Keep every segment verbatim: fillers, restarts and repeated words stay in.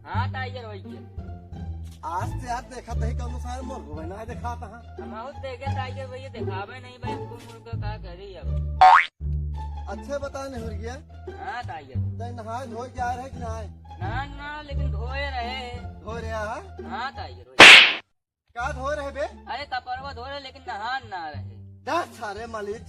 हाँ टाइगर भैया। आज तो यार देखा तही कौनो सारे मुर्गो ना देखात हा। हम बहुत देखे टाइगर भैया, देखावे नहीं भाई, हमको मुर्गा का करी अब। अच्छे बता नहीं हो गया। हाँ टाइगर। तै नहाए धोए के आए रहे कि नाहीं? ना ना, लेकिन धोए रहे। धोए रहे हा? हाँ टाइगर भैया। का धोए रहे बे? अरे कपड़वा धोए रहे, लेकिन नहान ना रहे। दस सारे मालिक।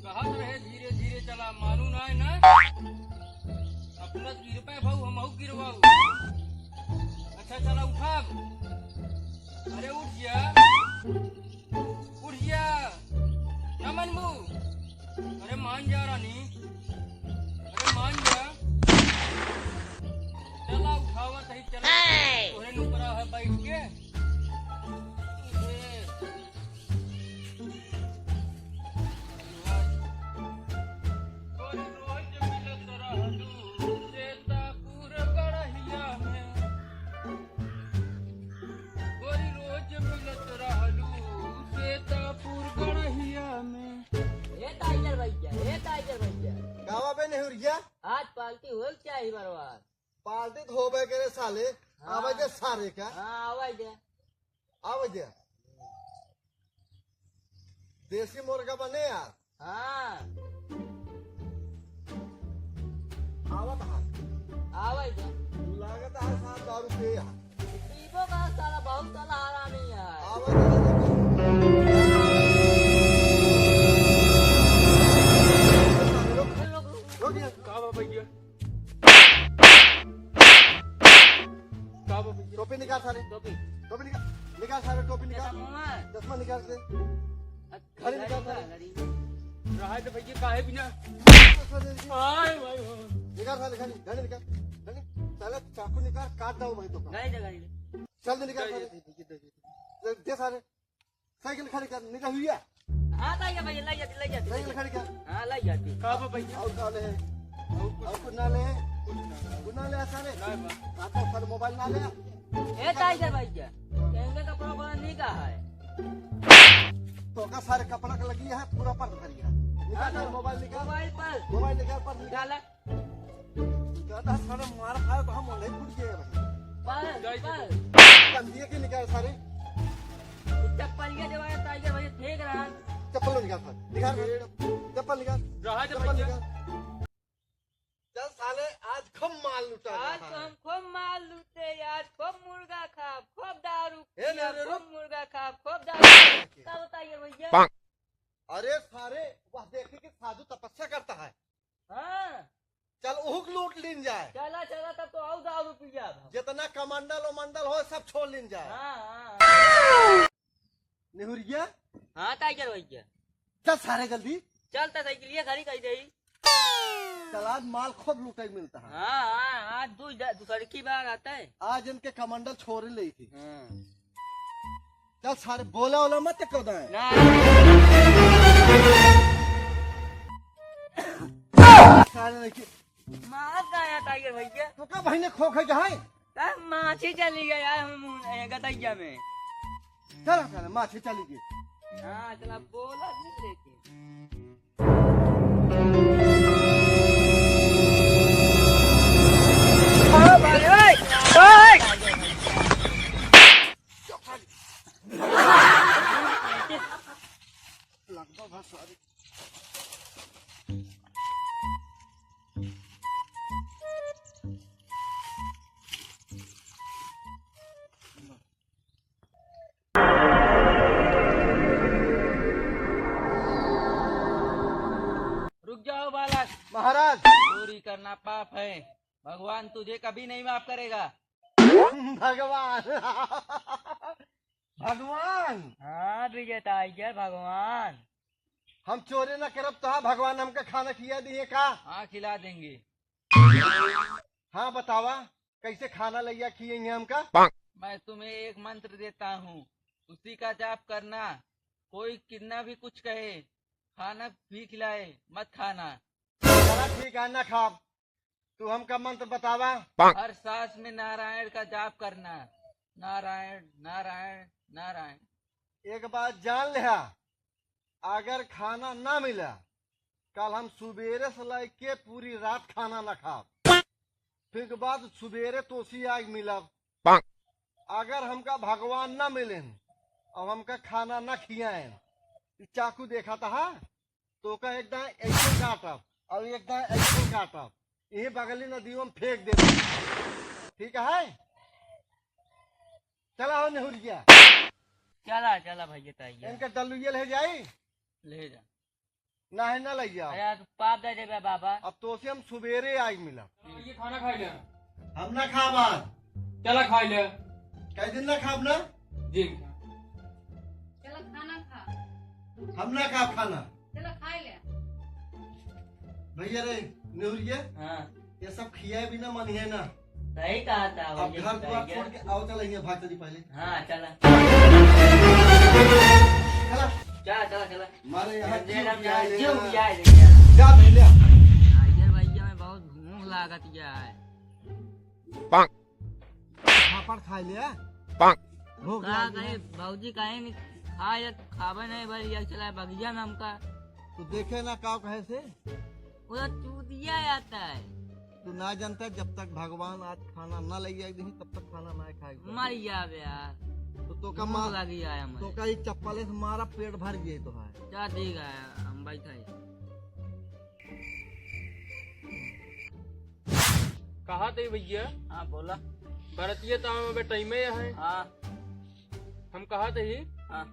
कहत रहे धीरे धीरे चला, मानू नाय ना। अपना गिरबे भाऊ, हमहू गिरवाऊ। अच्छा चला उठा। अरे उठ जा, उठ जा। ना मनबू? अरे मान जा रानी, अरे मान जा। चला उठावा सही, चला। तोहरे ऊपर है बैठ के। गोरी रोज मिलत रहलू सीतापुर गढ़िया में। गोरी रोज मिलत रहलू सीतापुर गढ़िया में। ए टाइगर भैया, ए टाइगर भैया। गावा बे नेहुरिया। आज पार्टी होए के चाही बरवार। पार्टी तो होबे करे साले। हाँ। आवे दे सारे का। हाँ, आवे दे। आवे दे। देसी मुर्गा बने यार। हाँ। आवत हा। आवे दे। तू लागत हा सात दारू पे यार। पीबो का साला, बहुत साला हरामी है। आवत हा। रुक, रुक, रुक। रुक यार। का बा भैया? का बा भैया? टोपी निकाल सारे। टोपी। टोपी निकाल, निकाल सारे, टोपी निकाल। चश्मा। चश्मा निकाल दे। अच्छा, घड़ी निकाल घड़ी सारे। घड़ी। रहा है तो भैया, काहे बिना? चश्मा दे दे। आए भाई हो। निकाल सारे, घड़ी, घड़ी निकाल। घड़ी, साला चाकू निकाल, काट दो भाई तो का। घड़ी दे, घड़ी दे। चल दे निकाल दे, सारे। दे, दे, दे, दे। दे, दे सारे। साइकिल खड़ी कर, निकल हुई है। हाँ, लाई जा भैया, लाई जाती, लाई जाती, लाई साइकिल जाती। खड़ी कर। हाँ, लाई जाती। का बा भैया? और का ले? और कुछ? और कुछ ना ले? कुछ ना। कुछ ना ले, सारे? ना बा। आप तो सारे मोबाइल ना ले? ए, टाइगर भैया, कहेंगे कपड़ा उपड़ा नहीं का है? तो का सारे कपड़ा का लगी है, पूरा पर्स भर गया। निकाल हाँ, सारे तो मोबाइल निकाल। मोबाइल पर। मोबाइल निकाल, पर्स निकाल। निकाला। ज्यादा सारे मार खाए तो हम नहीं फूट गए भाई। पर, पर। कंधिए के निकाल सारे। चप्पलिया जब आया टाइगर भैया फेंक रहा। चप्पल निकाल सारे। निकाल सारे। चप्पल निकाल। रहा दे चप्पल भैया। निकाल। चल साले, आज खूब माल लुटा आज रहा तो है। हम खूब माल लूटे, आज खूब मुर्गा खाब, खूब दारू ए, पिया, रे, रे, खूब रुक। मुर्गा खाब, खूब दारू पिया। का बताइए भैया? अरे सारे, वह देखी कि साधु तपस्या करता है। हाँ। चल, उहुक लूट लीन जाए। चला, चला, तब तो और दारू पिया अब हम। जितना कमंडल उमंडल हो, सब छोड़ लीन जाए। हाँ, हाँ, हाँ। नेहुरिया? हाँ, टाइगर भैया। चल सारे जल्दी। चल, तो साइकिलिया खड़ी कर दे। चल, आज माल खूब लूटे मिलता है। हाँ, हाँ, आज दू, दूसर की बार आता है। आज इनके कमंडल छोड़ ले थी। हाँ। चल सारे, बोला ओला मत को दाए। ना। सारे नहीं कि मार का है टाइगर भैया। तो का भाई ने खो खा जाए? का माछी चली गई यार, हम मुन-, ए, गतैया में। चल सारे, माछी चली गई। हाँ, चला बोला नहीं लेकिन। रुक जाओ बालक। महाराज। चोरी करना पाप है, भगवान तुझे कभी नहीं माफ करेगा। भगवान। भगवान। हाँ, विजय टाइगर भगवान। हम चोरी न करब तो हाँ, भगवान हमका खाना खिया दिए का? हाँ, खिला देंगे। हाँ, बतावा। कैसे खाना लइया खियइहें हमका? मैं तुम्हें एक मंत्र देता हूँ, उसी का जाप करना। कोई कितना भी कुछ कहे, खाना भी खिलाए, मत खाना। चला ठीक है, ना खाब। तू हमका मंत्र बतावा। हर सांस में नारायण का जाप करना, नारायण, नारायण, नारायण। एक बात जान लिहा, अगर खाना ना मिला, कल हम सुबेरे से लेके पूरी रात खाना ना खाब। फिर के बाद सुबेरे तोसी आग मिलब। अगर हमका भगवान ना मिलेन और हमका खाना ना खियाएन, ई चाकू देखा था, तोका एक दाएं ऐसे काटब और एक दाएं ऐसे काटब, यही बगली नदियों में फेंक देब। ठीक है, चला हो नेहुरिया। चला, चला भैया, तो आइए। इनका डल्लुइया ले जाई? ले जा। ना है, ना ले जाओ। अरे यार, तू पाप दे देबे बाबा। अब तोसे हम सुबेरे आइ मिला। ये खाना खाई ले। हम ना खाब आज। चला खाई ले। कई दिन ना खाब ना? जी। चला खाना खा। हम ना खाब खाना। चला खाई ले। भैया रे, नेहुरिया। हाँ। ये सब खियाए बिना मन है ना। सही कहा था अब भैया, घर दुआर सही छोड़ के आओ, चला यहाँ भाग चली पहले। हाँ, चला। चला। चला, चला, चला। मारे यहाँ जय जीव राम, जाए जय लेना। जीव जाए लेना। जा पहले। अरे भैया, मैं बहुत भूख लागत है। पापड़ खा ले। भूख का लागी कहे, है। भौजी कहे नहीं खाए, खावे नहीं, बस ये चला बगिया में हमका। तू देखे ना का कहे से? वो तो चूतिया आता है। तू ना जानता, जब तक भगवान आज खाना ना ले आए दही, तब तक खाना ना खाए के चाही। मर जाबे यार। तो, तो का भूख मार, लगी आया तो मरे। का ई चप्पले से मारा, पेट भर गए तो है। जा ठीक है, हम बैठा ही। कहा थे भैया? हाँ, बोला। बरतिया तो हम अबे टाइमे है। हाँ। हम कहा थे ही, हाँ।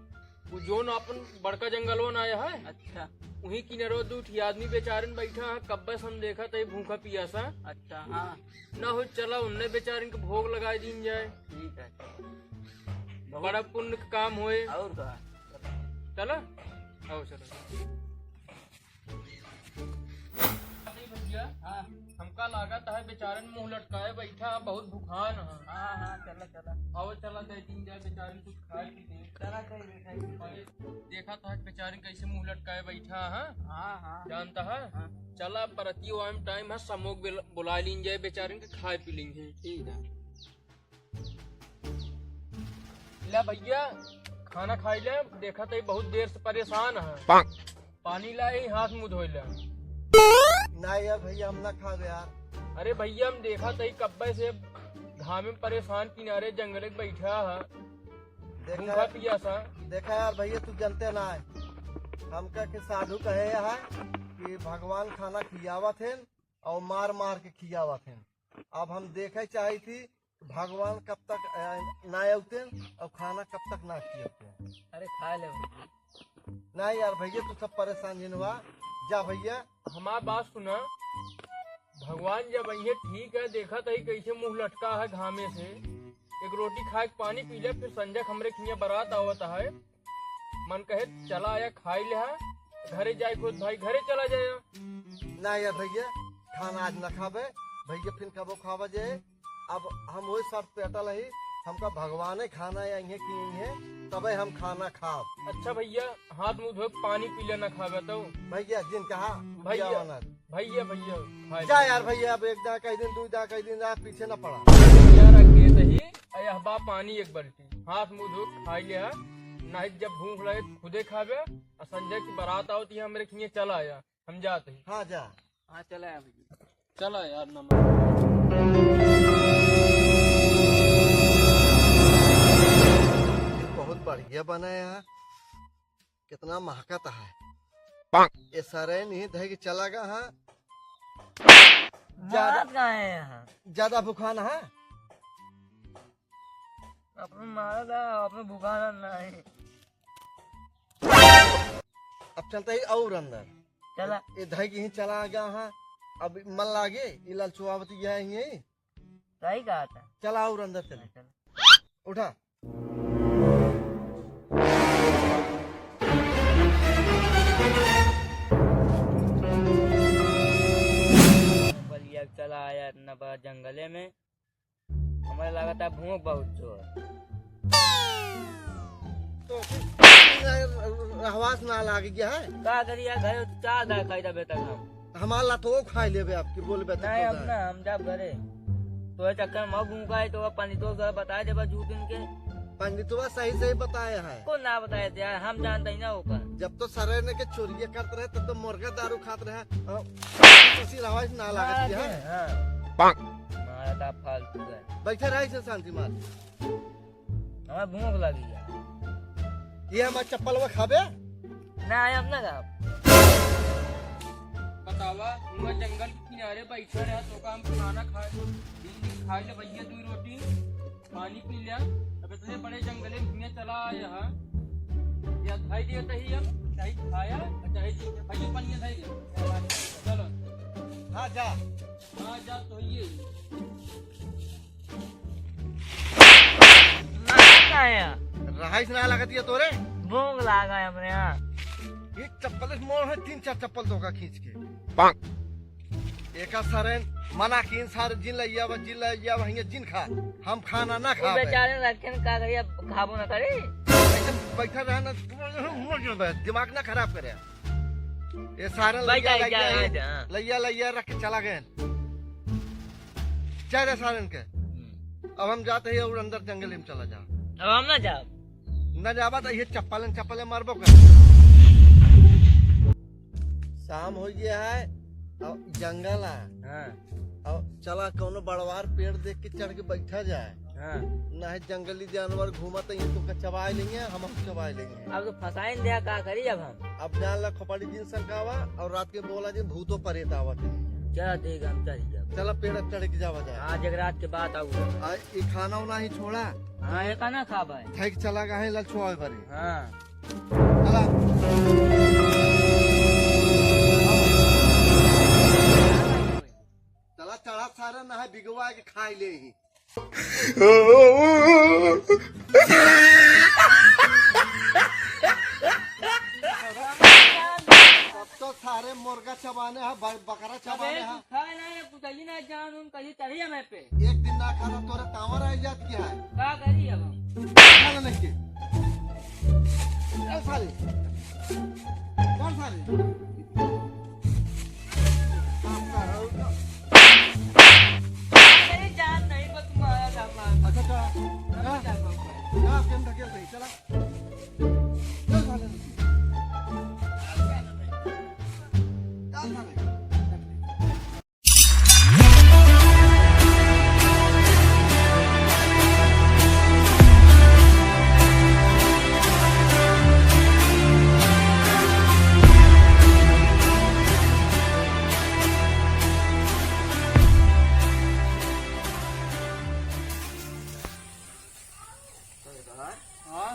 वो जोन अपन बड़का जंगलवा ना आया है, अच्छा। वहीं किनारो दू ठी आदमी बेचारन बैठा है, कब्बे से हम देखा थे भूखा पियासा। अच्छा, हाँ। ना हो, चला उनने बेचारन के भोग लगाए दीन जाए। ठीक है। बहुत बड़ा पुण्य का काम होए। और का? चला, आओ चला। अरे भैया, हाँ। हमका लागत है बेचारन मुंह लटकाए बैठा, बहुत भुखान है। हाँ, हाँ, चला, चला। आओ, चला, दे दीन जाए बेचारन कुछ खाए पी ले। चला, कहीं दे, कहीं दे। अरे, देखा था बेचारन कैसे मुंह लटकाए बैठा है। हाँ, हाँ। जानता है? हाँ। चला, परतियो आम टाइम है, समोक बुला लीन जाए बेचारन के, खाए पी लेंगे। ठीक है। ले भैया, खाना खाई ले, देखा तो बहुत देर से परेशान है। पानी लाई, हाथ मुंह धोई ले। ना यार भैया, हम ना खाबे यार। अरे भैया, हम देखा तो कब्बे से घामे में परेशान किनारे जंगले के बैठा है। देखा भूखा यार, पियासा। देखा यार भैया, तू जानते ना है, हमका के साधु कहे है कि भगवान खाना खियावत हैं और मार मार के खियावत हैं। अब हम देखे चाही थी भगवान कब तक, अ, ना अउते और खाना कब तक ना खियावते। अरे खा ले भैया। ना यार भैया, तू सब परेशान जिन हुआ। जा भैया। हमार बात सुना, भगवान जब अइहे ठीक है, देखा तही कैसे मुंह लटका है घामे से। एक रोटी खाए के पानी पी ले, फिर संजय के हमरे खिया बारात आवत है। मन कहे चला आया, खाई ले हा, घरे जाए खुद भाई, घरे चला जाया। ना यार भैया, खाना आज ना खाबे भैया, फिर कबो खाबा जाए। अब हम वही शर्त पे अटल ही, हमका भगवाने खाना या इहे की इहे, तबे हम खाना खाब। अच्छा भैया, हाथ मुंह धो के पानी पी लेना खाबे तो। भैया जिन कहा भैया। भैया, भैया, खाए जा ले। यार भैया, अब एक दा कह दिन, दू दा कह दिन, यार पीछे ना पड़ा। यार अकेले ही, अरे हबा पानी एक बाल्टी। हाथ मुंह धो के खाई ले हा, नहीं जब भूख लगे तो खुदे खाबे। और संजय की बारात आवत ही हमरे खिए चला आया, हम जात ही। हाँ जा। हाँ चला आया भैया। चला यार नमक। ये बहुत बढ़िया बना है यार, कितना महकत है। ये सारे नहीं धै के चला गया हाँ। ज्यादा मारत काहे हैं? ज्यादा भुखान है। अपने मारा था, अपने भुखाना नहीं। अब चलता ही और अंदर। चला। ये धई के ही चला गया हाँ। अब मन लागे, ये ललचुआवती है यही। सही कहा था। चला और अंदर चले। हाँ, चला। उठा। बलिया चला आया इतना बड़ा जंगले में। हमें लागत है भूख बहुत जोर। तो रहवास ना लाग गया है। का करी यार, घरे तो चार दाल खाई था बेटा हम। हमार लतवो खाई लेबे आपकी, बोलबे तो नहीं, खुद अब है। ना, हम जाब घरे। तो ये चक्कर में घूम का है, तो अब पंडितवा से बता देबा झूठ इनके। पंडितवा सही सही बताए है। को ना बताए थे यार, हम जानते ही ना होकर। जब तो सरे ने के चोरिये करत रहे, तब तो मुर्गा दारू खात रहे। हाँ, किसी रहवास ना लागत है। हाँ। मारा था फालतू है। बैठे रहे से शांति मार। हमें भूख लगी है। ये हमार चप्पलवा खाबे? ना, हम ना खाब। बतावा, हुआँ जंगल के किनारे बैठा रहा, तो का हम खाना खा, दिन दिन खा ले भैया, दो रोटी, पानी पी लिया। अब इतने बड़े जंगले में हियाँ चला आया है। या खाई दिया तही हम, चाहे खाया, चाहे जी, भैया पानी खाई दिया। चलो। हाँ, जा। हाँ, जा तो ये। ना आया। रहाइश ना लागत ये तोरे? भूख लागा है हमरे यहाँ। एक चप्पल से मोर है, तीन चार चप्पल धोखा खींच के। एका सारे मना कीन सारे जिन लइया बा, जिन लइया बा, हियाँ जिन खा। हम खाना ना वो खाबे। बेचारे रखे न का करी, अब खाबो ना करी। ऐसे बैठा रहा ना, दिमाग ना खराब करे। ये सारे बैठ लइया, जा, लइया, जा, जा। लइया, लइया रख के चला गए। जा रे सारन के। हम्म। अब हम जाते ही और अंदर जंगल में चला जा। अब हम ना जाब। ना जाबा तो ये चप्पल, चप्पल मारबो कर। शाम हो गया है, अब जंगल है। हाँ। अब चला कौनो बड़वार पेड़ देख के चढ़ के बैठा जाए। हाँ। ना है जंगली जानवर घूमत है, ये तो चबाए लेंगे, हम चबाए लेंगे। अब तो फंसाइन दिया, का करी अब हम? अब जान ला खोपड़ी जिन सरकावा और रात के बोला जिन भूतो परेत आवत है। चला ठीक है, हम चल जाब। चला पेड़ चढ़ के जावा जाए। हाँ, जगरात के बाद आऊँगा। आ, ये खाना उना ही छोड़ा। हाँ, ये खाना खा भाई। ठीक चला गए ललचुआ बरी। हाँ। चला। चला चढ़ा सारा ना है बिगवा के खाई ले ही। अब तो सारे मुर्गा चबाने हैं, ब-, बकरा चबाने अबे, हैं। तू खाए ना, ये बुझाई ना जान उन कहीं चढ़ी हमें पे। एक दिन ना खाना तोरे तावर आ जात क्या है? का करी अब हम? खाना नहीं के। चल सारे। चल सारे। अरे जान नहीं, बस मारा था, मारा। अच्छा, चला। ना, ना, ना, केम ढकेल रही, चला। चल साले। चल साले। हाँ?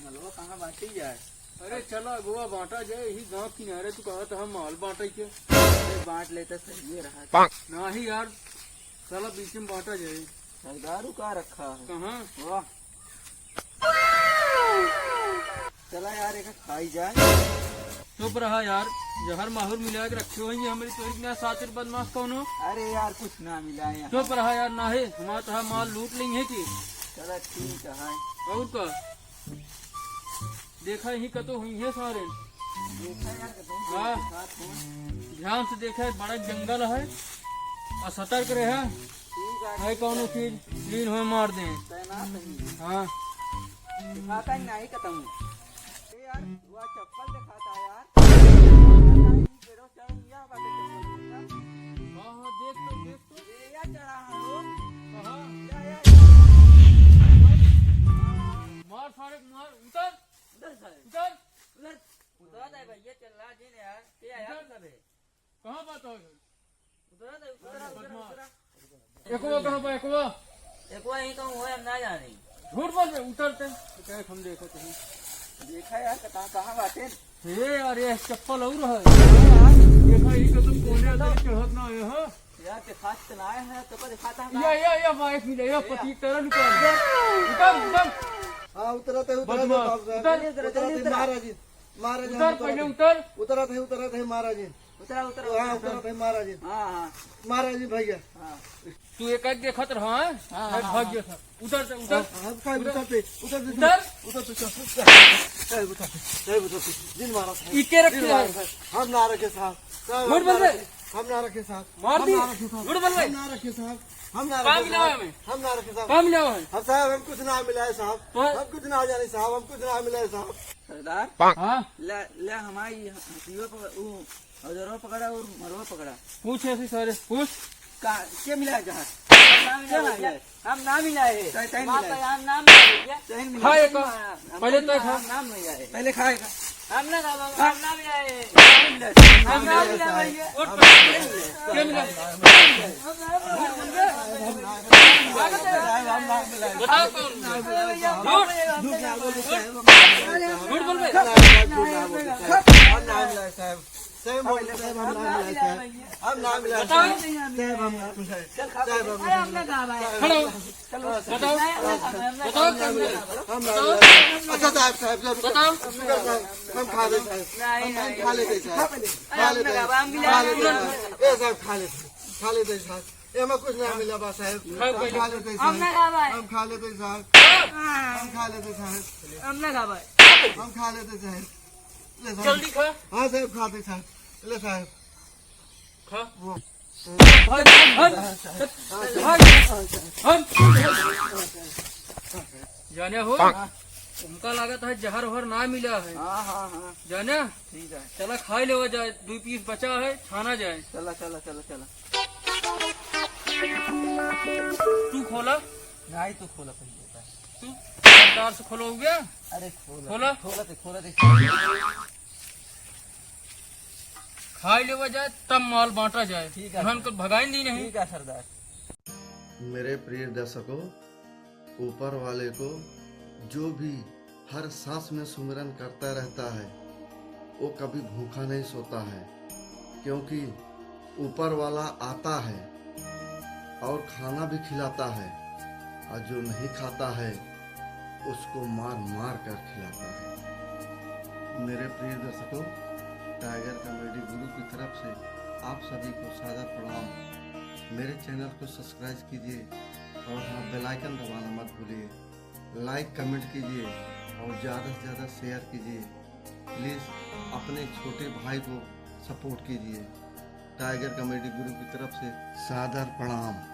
मलवा कहाँ बाटी जाए? अरे चला अगुआ बांटा जाए, यही गांव किनारे तू कहत हम माल बांटे के। अरे बांट लेते सही रहा। नहीं यार, चला बीच में बांटा जाए। सरदारू का रखा है? कहाँ? वाह। चला यार, एक खाई जाए। चुप रहा यार, जहर माहुर मिला के रखे हुए हैं हमारी तोरी के ना सातिर बदमाश कौनो। अरे यार, कुछ ना मिला है। चुप रहा यार, ना है, हमारा तो माल लूट लेंगे कि। चला ठीक है। और का? देखा ही कतो हुई है सारे। देखा यार, कतो हुई हाँ। है, साथ में। ध्यान से देखा, बड़ा जंगल है और सतर्क रहे। ठीक है, है ठीक कौनो है। चीज लीन हुए मार दें। तैनात नहीं। हाँ। दिखाता ही नहीं कतहूँ। ए यार, वो चप्पल दिखाता है यार। चढ़ गया बाटे चप्पल। हाँ, हाँ, देख तो, देख तो। ए यार, चढ़ा है वो। कहाँ? या, या, या। मार सारे, मार, उतर। उधर सारे। उधर। उधर। उधर है भैया, चल रहा जी ने यार। ये आया उधर। उधर है। कहाँ बात हो? उधर है, उधर, उधर, उधर, उधर। एकवा कहाँ बा, एकवा? एकवा यहीं कहूँ होय, हम ना जानी। झूठ बोल बे, उतर ते। तो कहे हम देखो तुम। देखा यार, कहाँ, कहाँ बाटे? हे यार, ये चप्पल और है। देखा, ये तो तुम कोने अंदर चढ़त ना आए हो। यार, दिखात तो ना आए हैं, तो को दिखाता है ये, ना? ये, ये बाइक मिले, ये ये पति तेरा लुका। उतर, उतर। हाँ, उतरत है, उतरत है, बदमाश, बाप रे। उतर। उतरत है, उतरा। महाराज जी, महाराज जी, उतर, उतरत पहले है। उतर। उतरत है, उतरत है, महाराज जी। उतरा, उतरा, हाँ, उतरा, उतरा। भाई, महाराज जी। हाँ, हाँ। महाराज जी, भैया। हाँ। तू एक एक देखत रहा, हैं? हाँ, मैं हाँ, भाग हाँ। गया था। उतर से, उतर। हाँ, हाँ, उतर, उतर। उतर से, उतर से, उतर। उतर से, उतर से, उतर से। ए, उतर से, ए, उतर से। जिन मारा था। ई के रखे जिन मारा है? था। हम ना रखे साहब। साहब, झूठ हम बोल ना रहे। रखे, हम ना रखे साहब। मार हम दी। ना रखे साहब। झूठ बोल रहे। हम ना रखे साहब। हम ना का रखे मिला साहब। है हमें? हम ना रखे साहब। का मिला है? हम साहब, हम कुछ ना मिला है साहब। तो? हम कुछ ना जाने साहब, हम कुछ ना मिला है साहब। सरदार, हाँ? ले, ले हमारी हथियो पकड़, ऊ औजारो पकड़ा और मरवा पकड़ा। पूछ ऐसे सारे, पूछ। का, के मिला है जहाँ? हम ना मिला है। हम ना मिला है। तय, तय मिला है। हम ना मिला है। तय मिला है। हाँ, एक बार। पहले तो खा। हम ना मिला है। पहले खाएगा। हम ना खा, हम ना मिला है। हम ना मिला है भैया। और पहले के मिला? बताओ कौन? झूठ? झूठ बोल रहे? हम ना मिला है साहब। सही बोल रहे साहब, हम ना मिला है साहब। हम ना मिला है बताओ। साहब। साहब, हम ना मिला है। साहब, हम ना मिला है। खड़ो। बताओ। बताओ क्या मिला? हम ना मिला है। अच्छा साहब, साहब, साहब, बताओ। शुक्र साहब, हम खा ले साहब। हम, हम खा लेते साहब। खा लेते साहब। खा लेते साहब। ए साहब, खा लेते। खा लेते साहब। ए, हमें कुछ ना मिला बा साहब। खाओ हम पहले। खा लेते हम ना साहब। खा पाए। हम खा लेते साहब। हम खा लेते साहब। हम ना खा पाए। हम खा लेते साहब। ले साहब। जल्दी खा। हाँ साहब, खाते साहब। ले साहब। खा। वो। हट, हट, हट, हट। जाने हो? उनका लागत है जहर वहर ना मिला है। हाँ, हाँ, हाँ। जाने? ठीक है। चला खाई लेवा जाए, दो पीस बचा है, छाना जाए। चला, चला, चला, चला। तू खोला। नहीं, तू खोला पहले। तू सरदार से खोलो हो गया? अरे खोला, खोला। खोला दे, खोला दे। खाई लेवा जाए, तब माल बांटा जाए। ठीक है। हमन को भगाइन दी नहीं। ठीक है सरदार। मेरे प्रिय दर्शकों, ऊपर वाले को जो भी हर सांस में सुमिरन करता रहता है, वो कभी भूखा नहीं सोता है, क्योंकि ऊपर वाला आता है और खाना भी खिलाता है, और जो नहीं खाता है, उसको मार मार कर खिलाता है। मेरे प्रिय दर्शकों, टाइगर कॉमेडी गुरु की तरफ से आप सभी को सादर प्रणाम। मेरे चैनल को सब्सक्राइब कीजिए और हाँ, बेल आइकन दबाना मत भूलिए। लाइक, कमेंट कीजिए और ज़्यादा से ज़्यादा शेयर कीजिए। प्लीज अपने छोटे भाई को सपोर्ट कीजिए। टाइगर कॉमेडी गुरु की तरफ से सादर प्रणाम।